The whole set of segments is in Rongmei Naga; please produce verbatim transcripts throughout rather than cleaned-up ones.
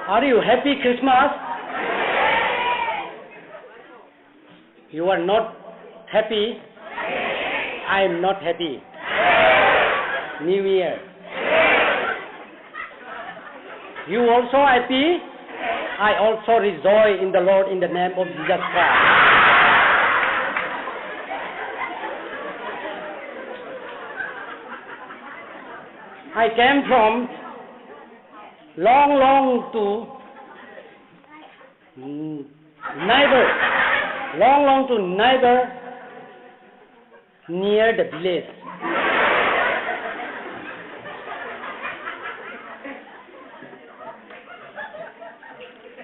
Are you happy Christmas? You are not happy? I am not happy. New Year. You also happy? I also rejoice in the Lord in the name of Jesus Christ. I came from long, long to, mm, neighbor, long, long to neighbor near the village.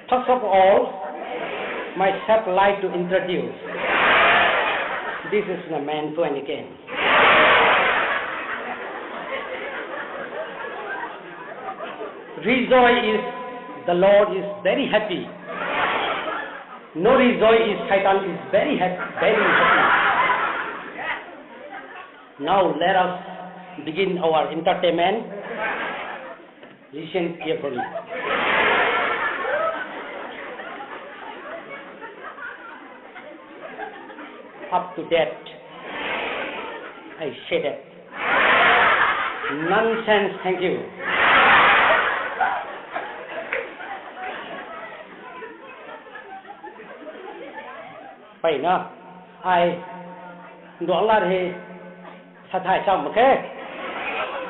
First of all, myself like to introduce. This is the man who again. Rejoice is the Lord is very happy. No rejoice is Satan is very happy, very happy. Now let us begin our entertainment. Listen carefully. Up to date. I say that. Nonsense, thank you. Peyna, ai nduangc lat hei sa thay cham mak khe.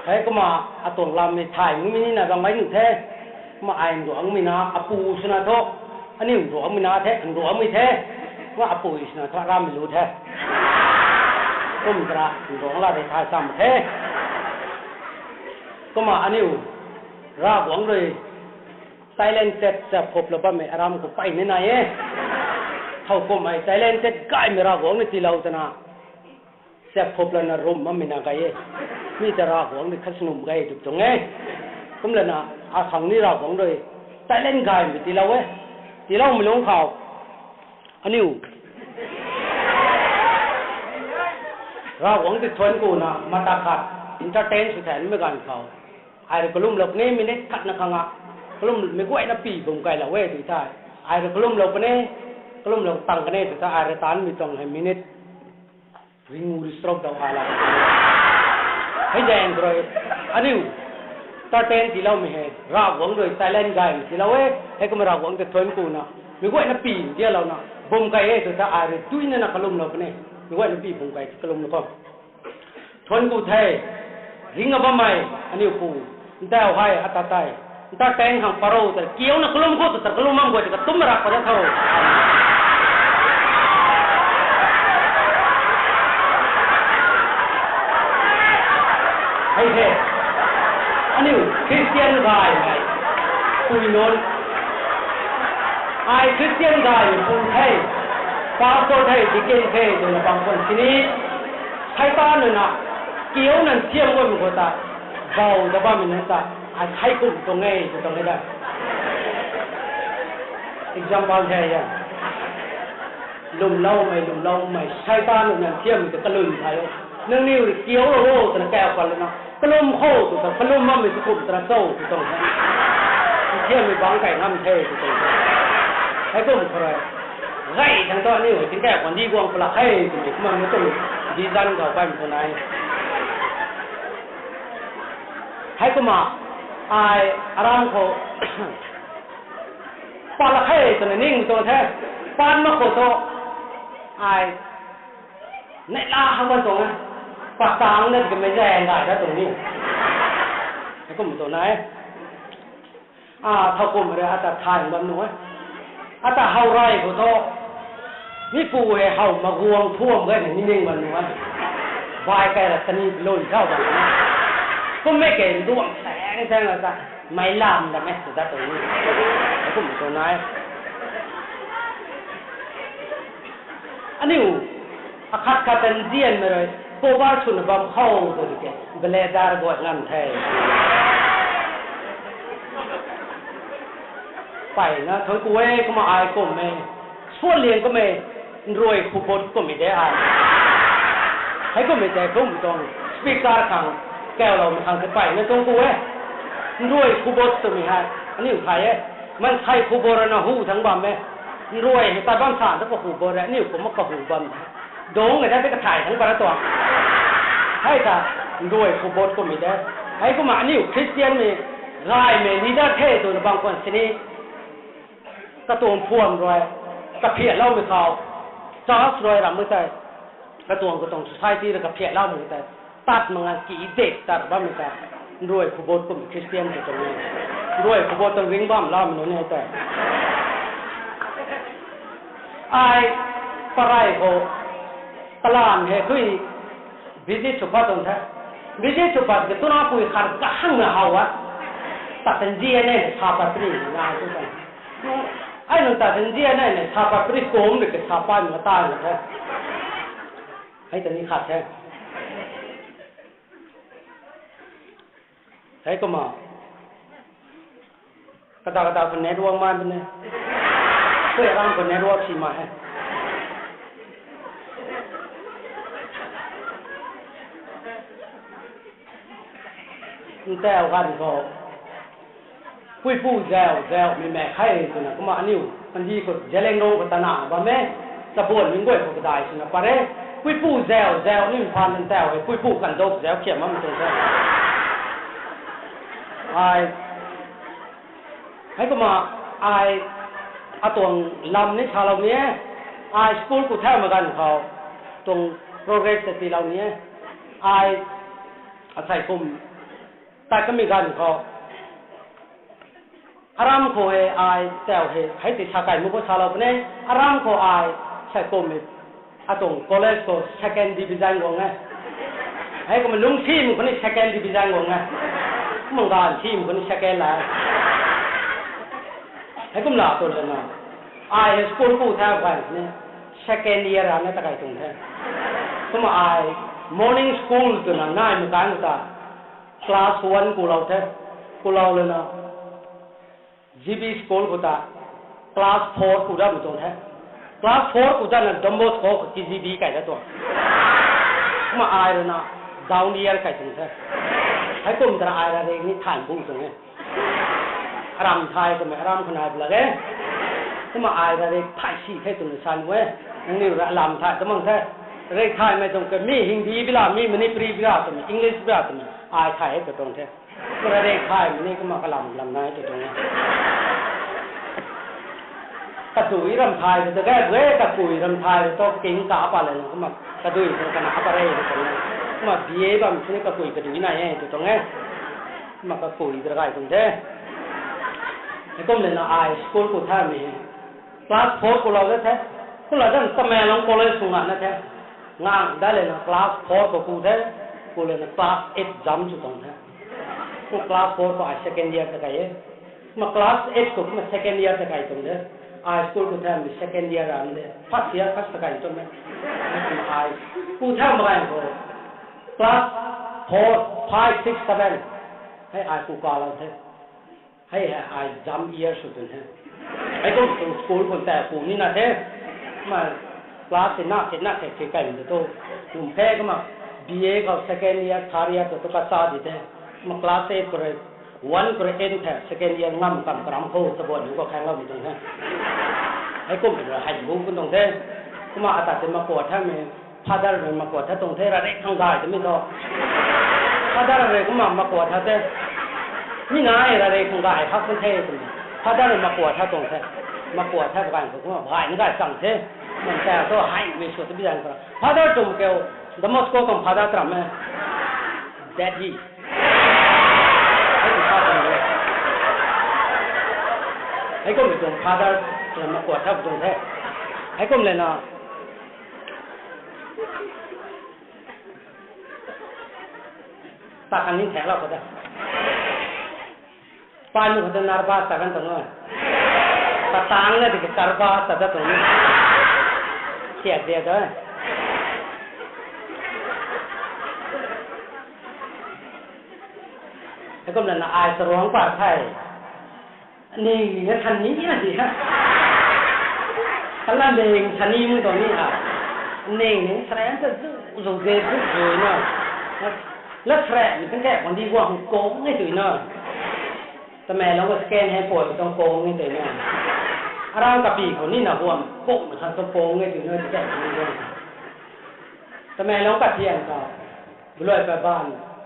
Hei kumna atuang lam hei thay mumei nina bang mei nuh the. Kumna ai nduangcmei na apu swna thu, aniu nduangcmei na the, nduangcmei the. Kumna apui swna thu rammei lu the. Kum tara nduangc lat hei thay cham mak khe. Kumna aniu Ravguangc rui talented chap phuplou bammei aram khou peyna nai e. Thow kumhmei talented gaymei Ravguangc ni tiilou twna chap phuplouna rum bammei na gay e. Mi ta Ravguangc rui khat sw nuh mak ge tw tuang e. Kumlana akhang ni Ravguangc rui talent gaymei tiilou e. Tiiloumei lungc khou aniu Ravguangc ti thuanc kuna mata khat entertain sw thaymei ganv khou, ai rui kalumlou puni minute khatna khang a, kalum mei guayna pi bum kailou e tw thei, ai rui kalumlou puni, kalumlou tang kan e tw thei, ai rui taanmei tuang hei minute ringu ri stroke dau ai la. Hei zaeng khou rui aniu entertain tiiloumei hei Ravguangc rui talent gaymei tiilou e. Hei kumna Ravguangc ta thuanc kuna mei guayna pi dialouna bum kai e tw thei, ai rui tuina na kalumlou puni, mei guayna pi bum kai kalumlou khou thuanc ku the. Ringna bammei aniu pu ntau hei ata tei entertain khang parou ta kiuna kalum khou ta kalum bam guay ta katumc rak pat da tho. Hei the, aniu Christian gaymei pui nunc, ai Christian gaymei pu the, pastor the, deacon the twna bam khwan sini, Seitaan rui na kiuna nthiam guaymei khou ta bou da bammei nunc ta ai thei kum tuang e tw tuang e da. Example the a, lwmloumei lwmloumei Seitaan rui na nthiammei ta kalwn thay o. Nangniw rui kiulou o twna kau pat lana kalum khou tw ta kalum bammei tu kum tana cho tw tuang e. Nthiammei bangc kai ngam the tw tuang e. Hei kum khou rui gay thangc thu aniu hei tingkauh khwan di guang palak khe twmei kumna mei tuang vision khou bammei khou nai. Hei kumna ai aram khou pat lak khe twna ning tuang the. Pat mak khou thu ai neihla hak bam tuang e. Pat tangc na kamei zaeng gay da tuang ni. Hei kum tuang nai. A, thow kum rui ata thay bam nuh e. Ata how rey khou thu, mi pu hei how maguang phuam gayna ni ning bam nuh e. Bai kai ra kani lun thau bam nuh e. Kummei kei nduang saeng saeng la ta, meic lam dam e tw dat tuang ni. Kum tuang nai. Aniu akhat khat ta nzianmei rui cover swna bam khou tw di ke, blazer guay ngan the. Peyna thuanc ku e kumna ai kummei, suanliang kummei, nruai khubot kummei de ai. Hei kummei tei kum tuang speaker khang, kauloumei khang tei peyna thuanc ku e. Nruai khubot twmei hei aniu thay e. Mansei khou bo rana hu thangc bam e. Nruai hei tat bam sa ta kahu bo re, aniu kumna kahu bam the. Dungc e ta tei kathay thangc para tuang. Hei ta nruai khou bo kummei de. Hei kumna aniu Christian mei, gaymei leader the twna bam khwan sini. Katuang phuam rui, kaphiatloumei khou, church rui rammei tei, katuang katuang society rui kaphiatloumei tei, tat mak ngan ki dik tat bammei tei, nruai khou bo kummei Christian tei tuang e. Nruai khou bo tuang ring bam lamei nunc e tei. Ai, parei khou, kalan hei thui, visit sw pat tuang the. Visit sw pat ke tuna pui khat kahangna how a. Tat tanzi a nei sa pat pri na tu tei. Ai nang tat tanzi a nei sa pat pri kum de ke sa pat ma ta na the. Hei ta ni khat the. Hei kumna. Kada kada khou network man tw ne. Pui aram khou network si ma he. Ntau ganv khou. Puipu zau, zaumei mei khe twna kumna aniu. Kandi khou Zeliangrong khou tana bam e. Chabuan mingguay khou kadai swna pat re. Puipu zau, zau ni phaan ntau hei. Puipu kanduk zau khiam bam tuang the. Ai. Hei kumna ai atuang lam ni salou ni e, ai school khou thaumei ganv khou tuang progress ta tiilou ni e, ai asei kum tat kamei ganv khou aram khou hei ai tau hei hei ti sa kai mu khou salou puni, aram khou ai sei kummei atuang college khou second division guang e. Hei kumna lungcsimei khou ni second division guang e. Kumna gaanvsimei khou ni second la e. Hei kum la tu lana, ai hei school ku tha guay ni second year ana ta kai tuang the. Kumna ai morning school twna naimei kan ta class one kulou the. Kulou lana G B school khou ta class four ku datmei tuang the. Class four ku datna Don Bosco khou K G B kai dat tuang. Kumna ai rui na down year kai tuang the. Hei kum tana ai ra rei ni thay bu tuang e. Aram thay twmei aram khou nai bu lak e. Kumna ai ra rei thay si the twna san e. Nangniw ra alam thay ta mang the. Rei thaymei tuang ke mi Hindi bi la, mi Manipuri bi la twmei, English bi la twmei, ai thay e tw tuang the. Kumna rei thaymei ni kumna kalam lam nai tw tuang e. Kadui ram thay tw ta ge bu e, kakui ram thay tw tu king ka pa le na kumna kadui tw kana pa rei tw tuang e. Kumna B A bam sini kakui kadui nai e tw tuang e. Kumna kakui tw kai tuang the. Hei kum le na ai school ku thaymei hei class four kulou de the. Kula dan Tamenglong College khou ngana the. Ngang da le na class four khou ku the. Ku le na class eight jam sw tuang the. Ku class four khou ai second year ta kai e. Kumna class eight khou kumna second year ta kai tuang the. Ai school khou thaymei second year an de. First year first ta kai tuang e. Kumna ai ku thaymei ganv khou class four, five, six, seven. Hei ai ku kalou the. Hei hei ai jam year sw tuang the. Hei kum tuang school khou ta ku ni na the. Kumna class ti na ti na the ti kai de tu. Kum the kumna B A khou second year, third year tu tu ka cha di the. Kumna class eight khou rui, one khou rui eight the, second year ngam kam karam khou chabuan ni khou khaengloumei tuang the. Hei kum hei bu kun tuang the. Kumna ata ti makuat thaymei Father rui makuat tha tuang the, ra rei khang gay twmei thu. Father rui kumna makuat tha the. Mi nai ra rei khang gay kha kun the twmei. Father rui makuat tha tuang the. Makuat tha baganv khou kumna gay na gay chang the. Kumna ta thu hei mei sw ta bi zang khou. Father twmei kiu, Don Bosco tuang Father tram e. Daddy. Hei kum Father twmei e. Hei kum tuang Father rui makuat tha tuang the. Hei kum le na. Ta kan ni thaklou khou ta. Pai nu khou ta nervous ta kan tuang e. Patang na di ke nervous ta ta tuang e. Siak dia ta. Hei kum lana ai charuang par the. Ning ni na sani na di ha. Kalam ding sani mu tuang ni ha. Ning ni sare ta zu zu ze zu zu na. La sare ni kan khe kuan di guang kong e tui na. Tamenglong ka second hand poi tuang kong e tei na. Arang kapi khou nina huam kong na khang tuang kong e tei na, tei tei ni guang. Tamenglong kathian khou, buloi pa ban,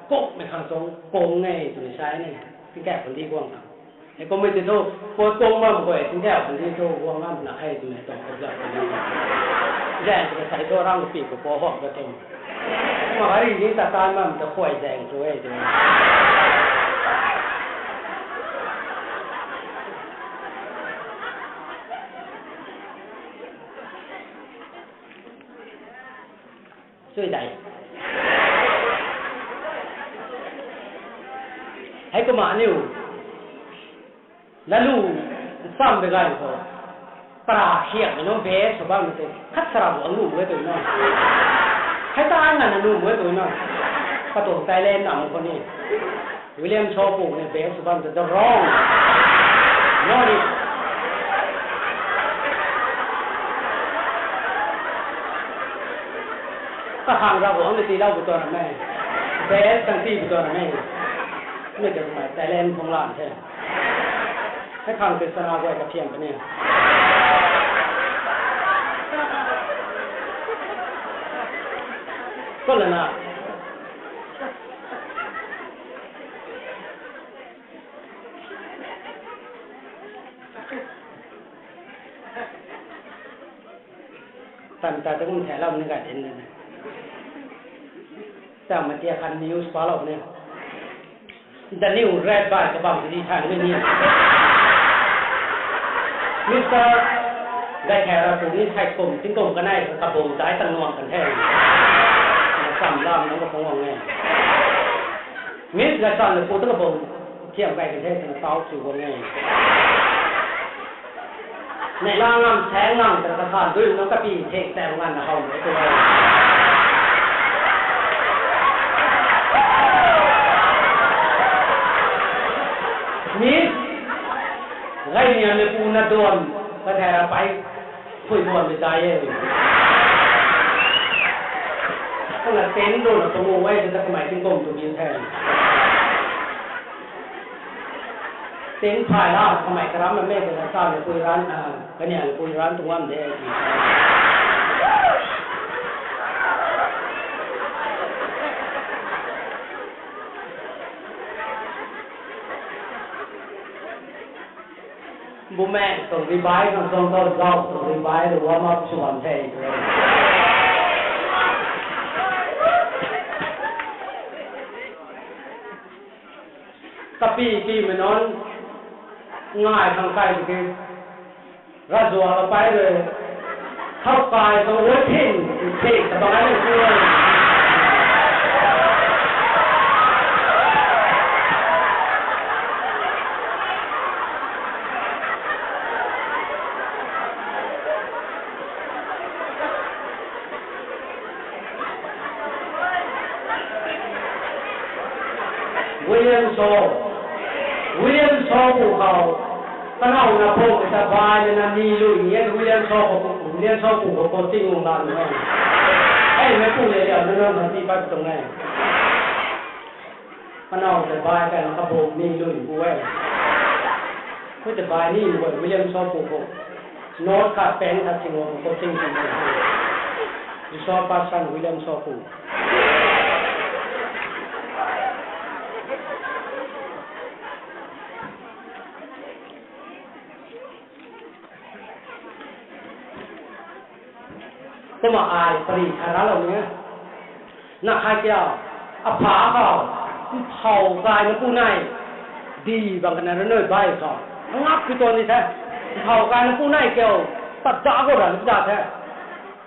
kong na khang tuang kong e tei ni sai ni. Tingkauh khou di guang khang. E kum e tei thu, poi kong bam guay, tingkauh khou di thu guang ngam na khe tei ni tuang kong zat tei ni. Zan tei sai thu arang kapi khou po huam ka tuang. Kumna gari ni ta tan bam ta khuay zaeng tu e tu. Sui dai. Hei kumna aniu lalu nsam de gay khou, para khiakmei nunc base sw bammei tei khat sara bu ang lu e tw na. Hei ta ai nganv lu e tw na. Katuang Thailand nam khou ni, William Shaw pu ni base sw bam tei the wrong. No ni. Kakhang Ravguangc ni tiilou bu tuang ram e. Base khang tii bu tuang ram e. Mei ta kumna Thailand phungc lan the. Hei khang tei sana guay kathian puni. Ko lana. Tan ta tung the lam ni ga din de. Tang ma tia khan news palou ne. The new red by kabam di thang ni ni. Mister Gaithera pu ni sai kum, tingkum kanei kabung dai tang nuang kan the. Sam lam nang ka phungc wang e. Miss Gaithera pu ta kabung thiam kai kan the, tang tau sw wang e. Neihla ngam saeng ngam ta kasan dui nunc kapi thek tei nganvna how mei tu e. Miss Gainiam le pu na duan, Gaithera pei phui duan mei dai e. Kumna ten duan na pangu e, ta kamei tingkum tu bin the. Ten phay la kamei karam na mei ta sa le pui ran, a, Gainiam le pui ran tu ngam de. Bumaengh tuang revive khang tuang khou zauh tuang revive warm up sw bam the. Kapi kimei nunc ngai khang kai tiki, ravzuan kapei rui, thau kai khang wai thin, thin ta bang ai le tu. William Shaw, William Shaw pu khou, kanow na phu ta bai na ni lui ni e, William Shaw pu, William Shaw pu khou coaching lung lan e. Hei mei pu le liau na nang na ti pat tuang e. Kanow ta bai kai na kabung ni lui pu e. Hui ta bai ni pu e, William Shaw pu khou. Note khat pen khat sing o coaching sing o. Resource person William Shaw pu. Kumna ai pari khat ralou ni e. Na khai kiu, apha khou, mphow kai na pu nei, di bang kana rui nui bai khou, ngap ki tuang ni the, mphow kai na pu nei kiu, tat da khou ra ni pu da the.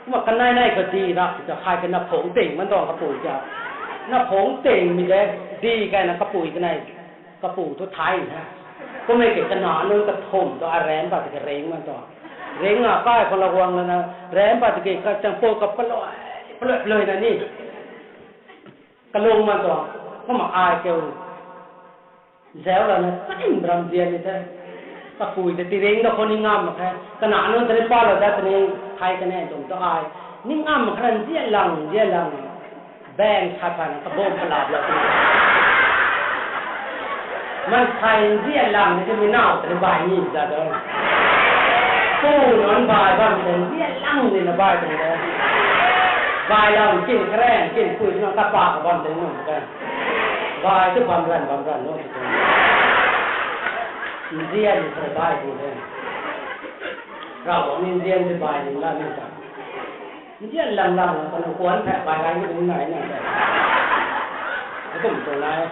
Kumna kanei nei khou di ra ki ta khai ka na phungc ting man tuang kapui kiu. Na phungc tingmei de, di kai na kapui kanei. Kapu thu thay na. Kummei ke kana nunc kathumh tu arem pat tiki ring man tu. Ring a kai khou la guang lana, rem pat tiki kachang po ka palui, palui, palui na ni. Kalung man tu. Kumna ai kiu. Zauc lana, ching ram zian ni the. Kapui ta tiring da khou ni ngam mak khe. Kana nunc ta ni pa la dat ta ni, thay kane tum tu ai. Ni ngam mak khe na zian lang, zian lang. Bang sat phan kabom kalap lou. Maansei nzian lang ni tu mi nau tei bai ni za do. Pu nunc bai bam tei nzian lang ni na bai tei de. Bai lang kin karen kin pui nunc kapa ka bam tei nunc ta. Bai tu bam ran bam ran nunc tu. Nzian ni tei bai tu de. Ravguangc ni nzian tei bai ni la ni ta. Nzian lang lang na kanu kuan pha bai rai ni nai na. Kum tu nai.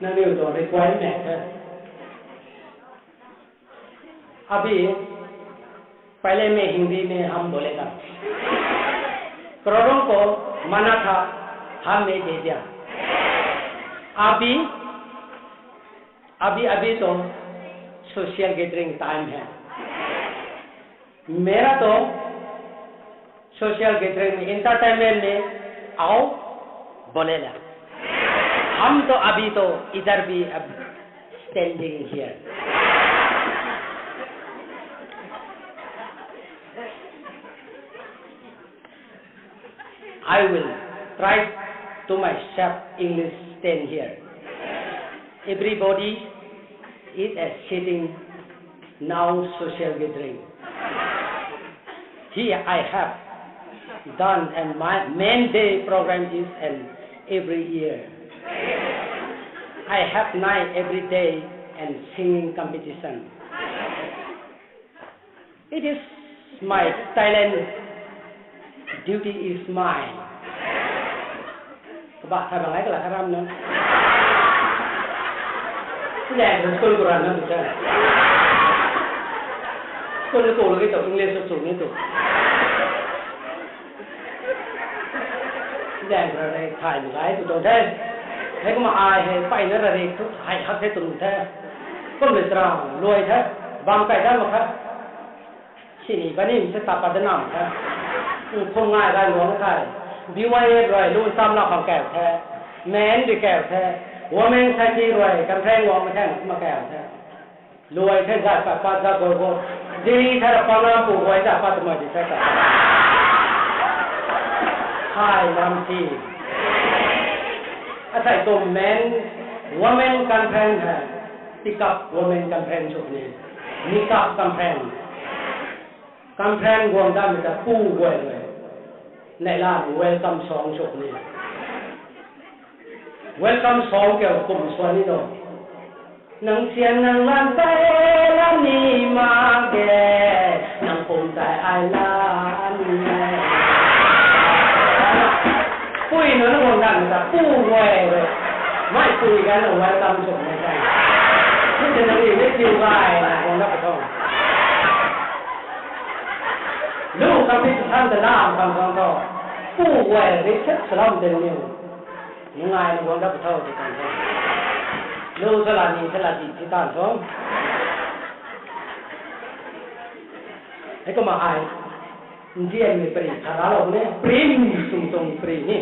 Nangniw tuang requirement the. अभी पहले मैं हिंदी में हम बोलेगा। करोड़ों को माना था, हम नहीं दे दिया। अभी, अभी, अभी तो social gathering time है। मेरा तो social gathering में, entertainment में आओ बोलेगा। हम तो अभी तो इधर भी अब standing here। I will try to myself English stand here. Everybody is a sitting now social gathering. Here I have done and my main day program is an every year. I have night every day and singing competition. It is my talent, duty is mine. Kabah thay bang ai kala kharam na. Nzian school khou ran na tu the. School khou lagi tu English school ni tu. Nzian khou ran thay ni lai tu tuang the. Hei kumna ai hei pai na ra ri tu hai hak the tu the. Kum le tra luai the. Bang kai da ma kha. Sini banim se tapa de nam the. Phung ngai gai luang the. B Y F rui lu sam la bang kau the. Men di kau the. Women Society rui conference guang the, ma kau the. Luai the zat pat pat zat gol gol. Delhi the ra pa lam pu guay zat pat tumai di the ta. Hai lam ti. Asai tu men, women conference hai. Pick up women conference suk ni. Make up conference. Conference guang da mi ta pu guay guay. Nei la welcome song suk ni. Welcome song kau kum swan ni do. Nang sian nang lan tai la ni ma ge, nang pum tai ai la ni. Pui nunc na guang dan ta pu guay. Mai pui gan na welcome suk ni tai. Ni te nang ni ni tiu gai na guang da pa thong. Lu ka pi san ta lam kan thong thong. Pu guay ri set salam te ni. Nungai na guang da pa thou ti kan the. Lu sa la ni sa la di ti tan tho. Hei kumna ai. Nzian ni pri tha ra lou ni. Pri ni sung sung pri ni.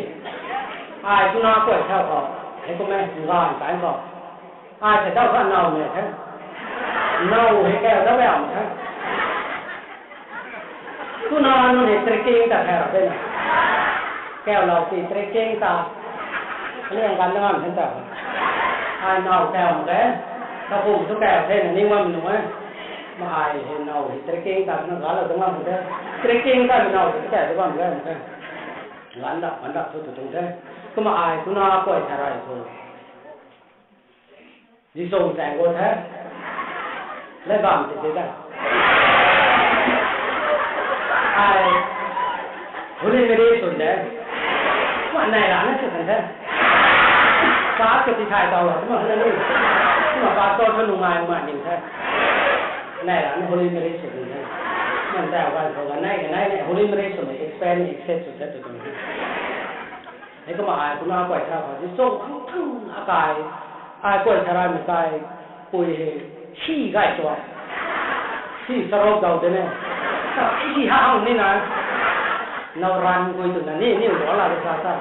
Ai tuna kuay thau khou. Hei kumna ngan tan khou. Ai the dau kha nau mei the. Nau hei kau dau bam the. Tuna nunc ni trekking ta kau de na. Kau lou ti trekking ta. Ani ang kan ngam hen ta. Ai nau kau mak e. Kakum tu kau the na ni ngam nu e. Ma ai hei nau hei trekking ta na ga lou tu ngam de. Trekking ta nau hei kau de bam ga mak e. Lan da, lan da tu tu tung the. Kumna ai tuna kuay tha rai tu. Di sung tang go the. Lai bam ti ti da. Ai, Holy Mary swn de. Kumna nai ra na sw kan the. Sa ka ti thai tau la, kumna na ni. Kumna pastor sw nungai ma ning the. Nai ra na Holy Mary swn de. Man ta wan khou ga nai ga nai na Holy Mary swn de expand, accept sw the tu tu. Hei kumna ai kumna kuay tha khou di sung ang ang akai. Ai kuay tha rai mei kai, pui hei, si gai tuang. Si sarok dau de ne. Sa, si ha hang ni na. Nau ran kui tu na ni, ni lo la de sa sa.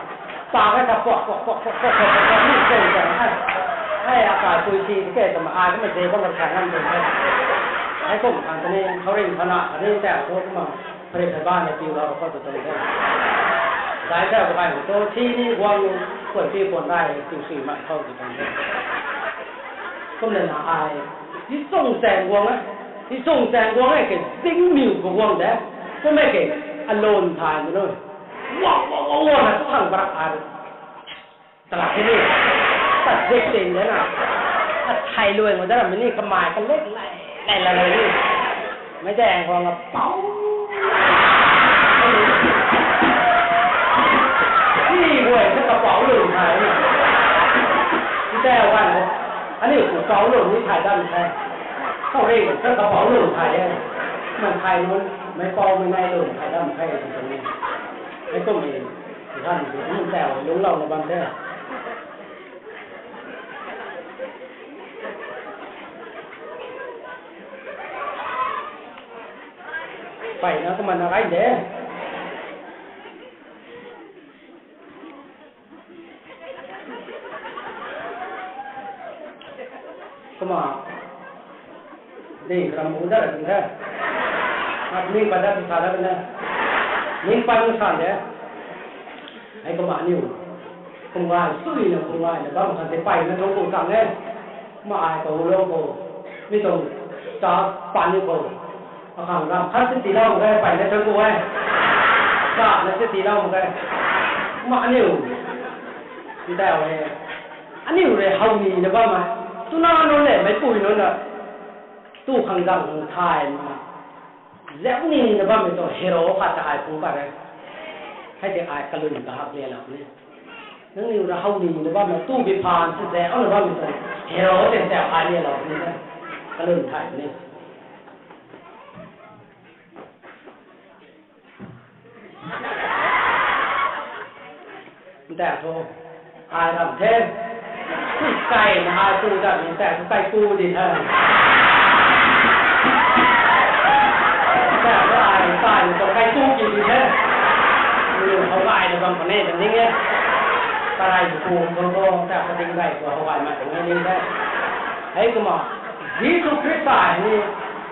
Sa ka ta pok pok pok pok pok pok pok ni se ta. Ai, akai pui si ke ta ma ai ka ma je ka ma sa ngam de. Ai kum kan ta ni, thau ring thana ka ni ta ko ma. Pare phe ba ne piu ra ko tu tong de. Dai ta ko ai to si ni guang ni, ko pi pon dai tu si ma ko tu tong de. Kum le na ai, ti song sang guang a, ti song sang guang a ke ding miu ko guang de. Kum e ke, alon thai ni no. Wah, wah, wah, wah, na tu khang barak a. Tala ke ni. Tat zek ting de na. A thai luai mo da ra mi ni kamai ka lek lai, lai, lai, lai ni. Mei de ang khang a pau. Ni guay ka ka pau lu thai ni. Ni de wan ko. Ani ku pau lu ni thai dam thai. Kau re ka ka pau lu thai e. Man thai nun, mei pau mei nai lu thai dam thai ni. Ai kum ni. Ganv ti kum tau lungclou na bam the. Pai na kumna na gai de. Kumna. Ding kram bu da ra ding the. At ning pa da tu sa da na. Ning pa nu san de. Ai kumna aniu. Kum ngai, sui na kum ngai na bam khan te pai na thong ko tang e. Ma ai ko lo ko. Mi tong cha pa ni ko. Akhang ram khat se ti lau mak ge, pai na thang ku e. Sa na se ti lau mak ge. Ma aniu. Ti tau e. Aniu rui how ni na bam e. Tuna nunc le, meipui nunc na. Tu khang gang hang thai ma. Zau ni na bam e tu hero khat ta ai phung pat e. Hei tei ai kalun kahak le lau ni. Nangniw rui how ni na bam e, tu bi phaan si zau na bam e tu hero tei tau ai le lau ni na. Kalun thai ni. Nta thu, ai ram the. Kai na ai tu dat ni nta thu kai pu di the. Nta thu ai kai na tu kai pu ki di the. Lu how gay na bam pune ta ning e. Karai pu pu pu pu ta ka ding gay tu how gay ma tu ning the. Hei kumna, Jisu Khrista ni,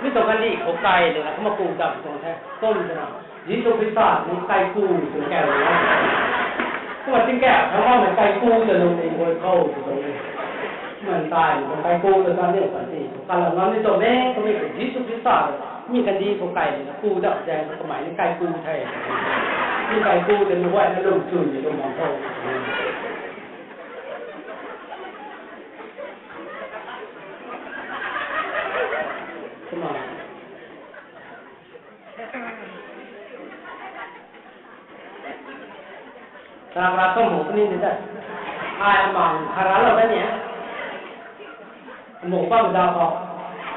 mi tu kandih khou kai le na kumna pu dat tuang the. Kum twna, Jisu Khrista ni kaiku tw kau na. Kumna tingkauh thangc bammei kaiku ta lungning guay khou tw tuang e. Kumna ntai ni tuang kaiku ta kan ni kan ti. Kalam ngam ni tuang e, kummei ku Jisu Khrista mi kandih khou kai ni na ku dap zaeng kamei ni kaiku the. Mi kaiku ta ni guay na lung chwn ni lung bam khou. Kumna. Karak rak tu muk puni di ta. Ai amang kharalou ta ni e. Muk bam da khou.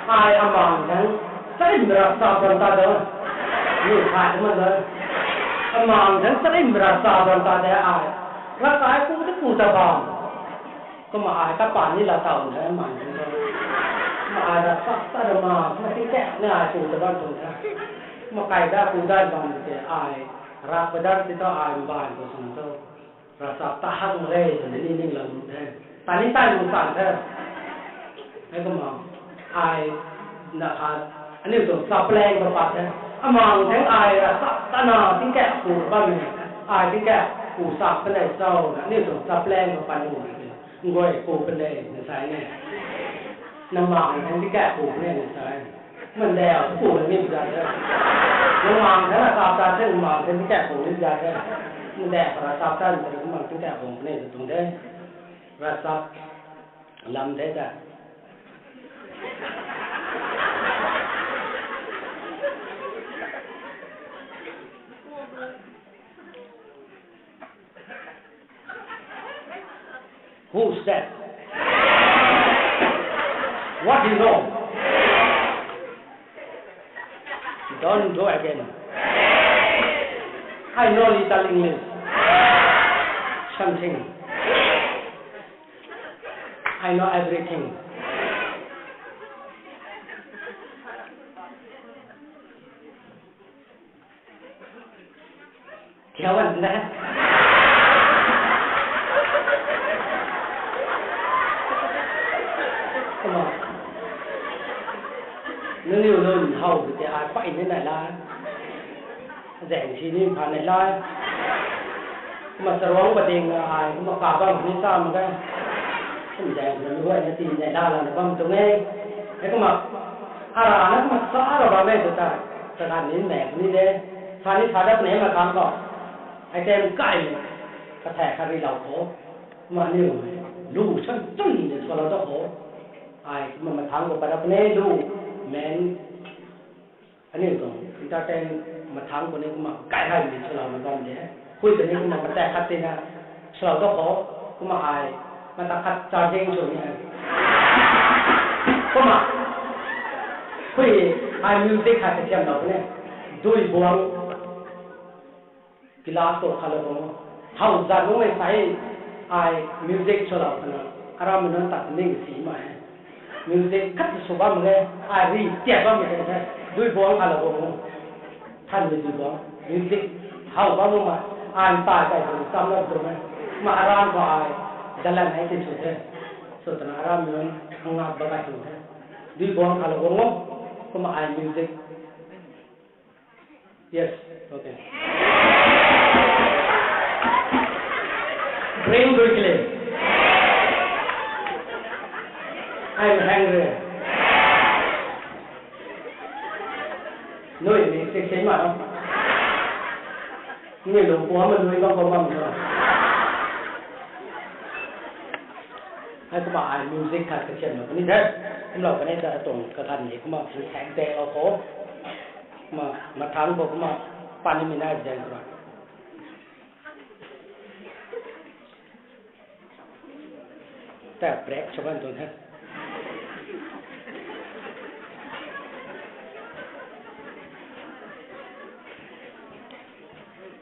Ai amang thangc charim rak sa bam ta de. Ni khai tu man de. Amang thangc charim rak sa bam ta de ai. Rak ai pu tu pu ta bam. Kumna ai kapaan ni laa taw the, man the. Kumna ai ravchap ta ra ma, kumna tingkauh ni ai pu ta bam tuang the. Kumna kai da pu dat bam tei ai, ravpadat ti thu ai mbaanv khou swn thu, ravchap ta hak mak e twna ni ning lou the. Tani tai mak san the. Hei kumna ai na khat, aniu tuang chaplain khou pat the. Amang thangc ai ravchap ta na tingkauh pu bam e. Ai tingkauh pu sa puni cho na, aniu tuang chaplain khou pat nuh mak e. Nguay pu puni na sa e. Nang mang thangc tingkauh pu puni na sa e. Mandau pu na ni pu za the. Nang mang thangc ravchap ta the, nang mang thangc tingkauh pu ni pu za the. Mandau ravchap ta ni, nang mang tingkauh pu puni na tuang the. Ravchap lam the ta. Who's that? What do you know? Don't do again. I know little English. Something. I know everything. Kya bam de? Kumna, nangniw lun how tei ai pey ni nai la. Zaeng si ni pha nai la. Kumna charuang pading na ai, kumna kabam ni sa mak ge. Kum zaeng na luai na ti nai la la na bam tuang e. Hei kumna, ara na kumna sa ra bam e tu ta, ta kan ni mei ni de. Sa ni sa dat ni ma kan ko. Ai tem kai ni, ka thai kha ri lau ko. Kumna aniu lu chan chun de swallow ta ko. Ai, kumna mathang khou pat ra puni lu, men, aniu tuang entertain mathang khou ni kumna kai hai mi swallow na bam de. Hui tei ni kumna matak khat tina swallow ta khou, kumna ai, matak khat charging sw ni ai. Kumna, hui, ai music khat kasiam lou puni, dui buang, glass khou khalou bam o. How zat nunc mei sai ai music swallow khana, aram nunc tat ning si ma e. Music khat sw bam le, ai ri tiat bam le the. Dui buang khalou bam o. Than ni dui buang. Music how bam ma, ai tai kai tu sam la tu me. Ma aram khou ai dalan hai ti sw the. Sw tana aram nunc angak ba kai tu the. Dui buang khalou bam o. Kumna ai music Yes, okay. Bring quickly. I'm hungry. Nui ni sik sik ma. Ni lung puam ma nui bam bam bam. Hei kumna ai music khat kasiam lou puni the. Kumlou puni ta tuang kakan ni kumna phu thang tang lou khou. Ma, mathang khou kumna pan ni mi nai zaeng khou. Ta break sw kan tuang the.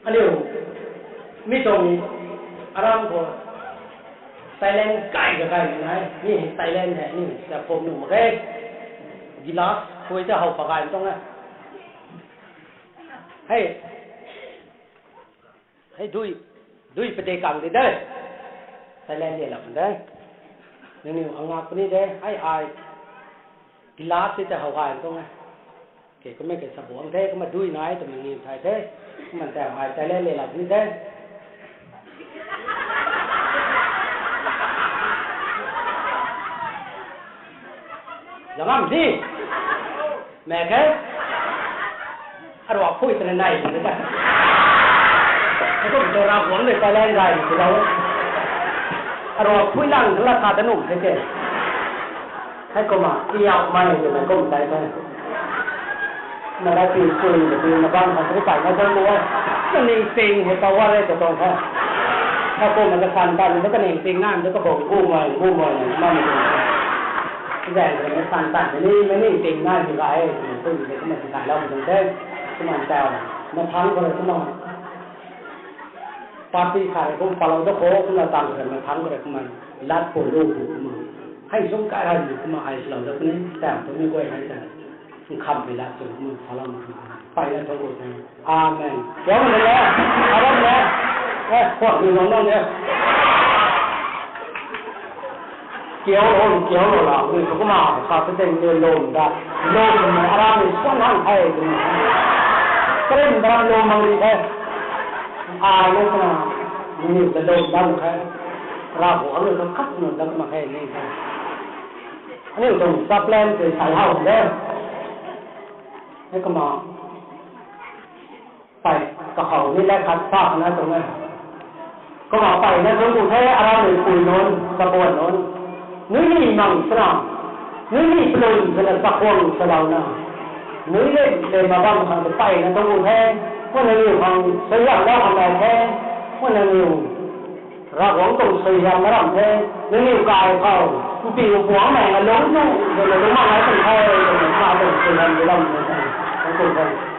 Aniu, mi tuang aram khou talent kai ka kai ni nai, mi talent hei ni ta phum nuh mak ge. Glass khui ta how pa kai tuang e. Hei, hei dui, dui pade kang di de. Talent le lak de. Nangniw angak puni de. Hei ai, glass ti ta how kai tuang e. Ke kumna ke sa buang the, kumna dui nai twmei ni thay the. Kumna ta ai talent le lak puni de. Zangam di. Mak khe. Aruak phui twna nai ni ta. Kum tu Ravguangc rui talent gay ni ti lou. Aruak phui lang la sa ta nuh the ke. Hei kumna, iau mai twmei kum tai the. Na la pi sui na pi na bam khat ri pai na dang lu e. Na ning ting hei power e ta tuang the. Hei kumna kasan tan tu kaning ting na tu kabung gu mai gu mai na ma ni tuang the. Zaeng rui na san tan ni, na ning ting na ni gay e twmei kum ni kumna ti gay lou tuang the. Kumna ta, mathang khou rui kumna party khat rui kum palou ta khou, kumna tang khou rui mathang khou rui kumna lat pu lu pu kumna. Hei zung kai hai ni kumna ai swlou ta puni, tam tu mi guay hai ta. Nkhamhmei lat tu kumna salou kumna. Peyna thangc ku the. Amen. Kiu na le, aram le. Eh, kuak ni lou na le. Kiu lou, kiu lou la, ni tu kumna sa ta teng ni lum da. Lum na aram ni suan hang the ni. Karim da lum mang ni the. Ai na kumna, ni ta lum da mak khe. Ravguangc rui ta khat nunc dat mak khe ni the. Aniu tuang chaplain tei sai how de. Hei kumna, pey kakhou ni le khat sa na tuang e. Kumna peyna thangc ku the, aram rui pui nunc, chabuan nunc. Nui ni mang swna, nui ni plun swna chakhwang swlouna. Nui le, le ma bam khang tu peyna thangc ku the. Kumna nangniw khang suaihiam la khang nai the. Kumna nangniw Ravguangc tuang suaihiam na ram the, nangniw kai khou, mpi mpuangmei na lungc tu, twna lungc mak nai tuang the, twna sa tuang suaihiam di lam tuang the.